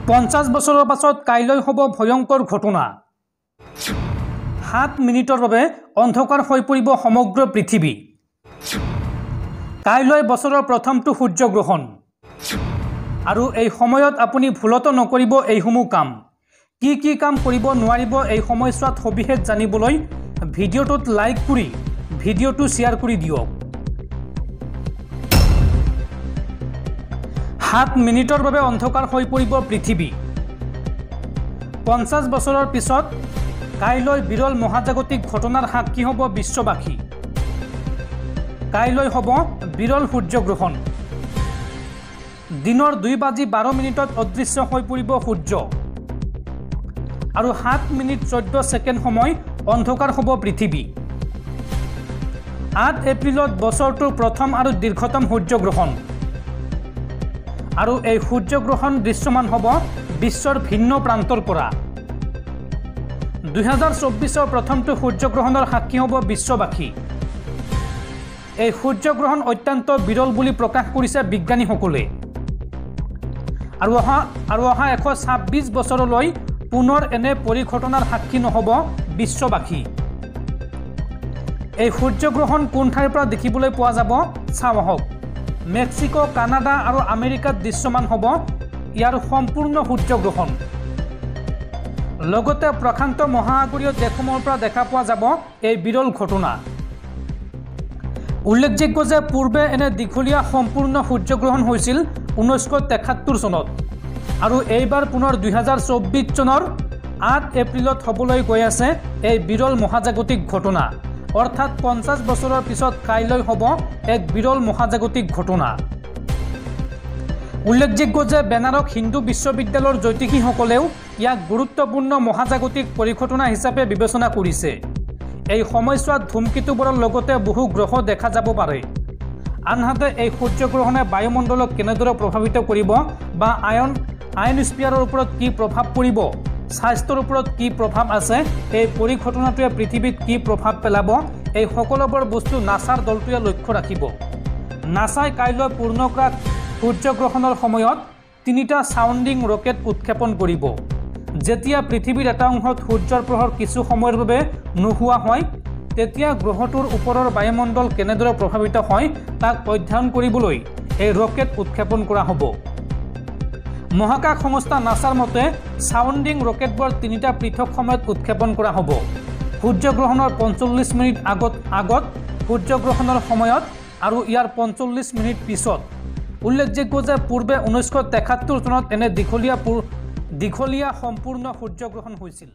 50 বছৰৰ পাছত কাইলৈ হ'ব ভয়ংকৰ ঘটনা। 7 মিনিটৰ বাবে অন্ধকাৰ হৈ পৰিব সমগ্ৰ পৃথিৱী। কাইলৈ বছৰৰ প্ৰথমটো সূৰ্যগ্ৰহণ। আৰু এই সময়ত আপুনি ভুলতো নকৰিব এইসমূহ কাম। কি কি কাম কৰিব নোৱাৰিব এই সময়ছোৱাত সবিশেষ জানিবলৈ ভিডিঅ'টোত লাইক কৰি ভিডিঅ'টো শ্বেয়াৰ কৰি দিয়ক। 7 মিনিটৰ বাবে অন্ধকাৰ হৈ পৰিব পৃথিৱী। 50 বছৰৰ পিছত কাইলৈ বিৰল মহাজাগতিক ঘটনাৰ সাক্ষী হ'ব বিশ্ববাসী। কাইলৈ হ'ব বিৰল সূৰ্যগ্ৰহণ। দিনৰ 2:12 অদৃশ্য হৈ পৰিব সূৰ্য আৰু 7 মিনিট 14 ছেকেণ্ড সময় অন্ধকাৰ হ'ব পৃথিৱী। 8 এপ্ৰিলত বছৰটোৰ প্ৰথম আৰু দীৰ্ঘতম সূৰ্যগ্ৰহণ আৰু এই সূৰ্যগ্ৰহণ দৃশ্যমান হ'ব বিশ্বৰ ভিন্ন প্ৰান্তৰ পৰা। 2024 প্ৰথমটো সূৰ্যগ্ৰহণৰ সাক্ষী হ'ব বিশ্ববাসী। এই সূৰ্যগ্ৰহণ অত্যন্ত বিৰল বুলি প্ৰকাশ কৰিছে বিজ্ঞানীসকলে। আৰু অহা 126 বছৰলৈ পুনৰ এনে পৰিঘটনাৰ সাক্ষী নহ'ব বিশ্ববাসী। এই সূৰ্যগ্ৰহণ কোন ঠাইৰ পৰা দেখিবলৈ পোৱা যাব চাওঁ আহক। মেক্সিকো, কানাডা আৰু আমেৰিকাত দৃশ্যমান হ'ব ইয়াৰ সম্পূৰ্ণ সূৰ্যগ্ৰহণ। লগতে প্ৰশান্ত মহাসাগৰীয় দেশসমূহৰ পৰা দেখা পোৱা যাব এই বিৰল ঘটনা। উল্লেখযোগ্য যে পূৰ্বে এনে দীঘলীয়া সম্পূৰ্ণ সূৰ্যগ্ৰহণ হৈছিল 1973 চনত আৰু এইবাৰ পুনৰ 2024 চনৰ 8 এপ্ৰিলত হ'বলৈ গৈ আছে এই বিৰল মহাজাগতিক ঘটনা। অৰ্থাৎ 50 বছৰৰ পিছত কাইলৈ হ'ব এক বিৰল মহাজাগতিক ঘটনা। উল্লেখযোগ্য যে বেনাৰস হিন্দু বিশ্ববিদ্যালয়ৰ জ্যোতিষীসকলেও ইয়াক গুৰুত্বপূৰ্ণ মহাজাগতিক পৰিঘটনা হিচাপে বিবেচনা কৰিছে। এই সময়ছোৱাত ধূমকেতুবোৰৰ লগতে বহু গ্ৰহ দেখা যাব পাৰে। আনহাতে এই সূৰ্যগ্ৰহণে বায়ুমণ্ডলক কেনেদৰে প্ৰভাৱিত কৰিব বা আয়নস্ফিয়াৰৰ ওপৰত কি প্ৰভাৱ পৰিব, স্বাস্থ্যৰ ওপৰত কি প্ৰভাৱ আছে, এই পৰিঘটনাটোৱে পৃথিৱীত কি প্ৰভাৱ পেলাব, এই সকলোবোৰ বস্তু নাছাৰ দলটোৱে লক্ষ্য ৰাখিব। নাছাই কাইলৈ পূৰ্ণগ্ৰাস সূৰ্যগ্ৰহণৰ সময়ত 3টা চাউণ্ডিং ৰকেট উৎক্ষেপণ কৰিব। যেতিয়া পৃথিৱীৰ এটা অংশত সূৰ্যৰ পোহৰ কিছু সময়ৰ বাবে নোহোৱা হয়, তেতিয়া গ্ৰহটোৰ ওপৰৰ বায়ুমণ্ডল কেনেদৰে প্ৰভাৱিত হয় তাক অধ্যয়ন কৰিবলৈ এই ৰকেট উৎক্ষেপণ কৰা হ'ব। মহাকাশ সংস্থা নাছাৰ মতে চাউণ্ডিং ৰকেটবোৰ 3টা পৃথক সময়ত উৎক্ষেপণ কৰা হ'ব। সূৰ্যগ্ৰহণৰ 45 মিনিট আগত, সূৰ্যগ্ৰহণৰ সময়ত আৰু ইয়াৰ 45 মিনিট পিছত। উল্লেখযোগ্য যে পূৰ্বে 1973 চনত এনে দীঘলীয়া সম্পূৰ্ণ সূৰ্যগ্ৰহণ হৈছিল।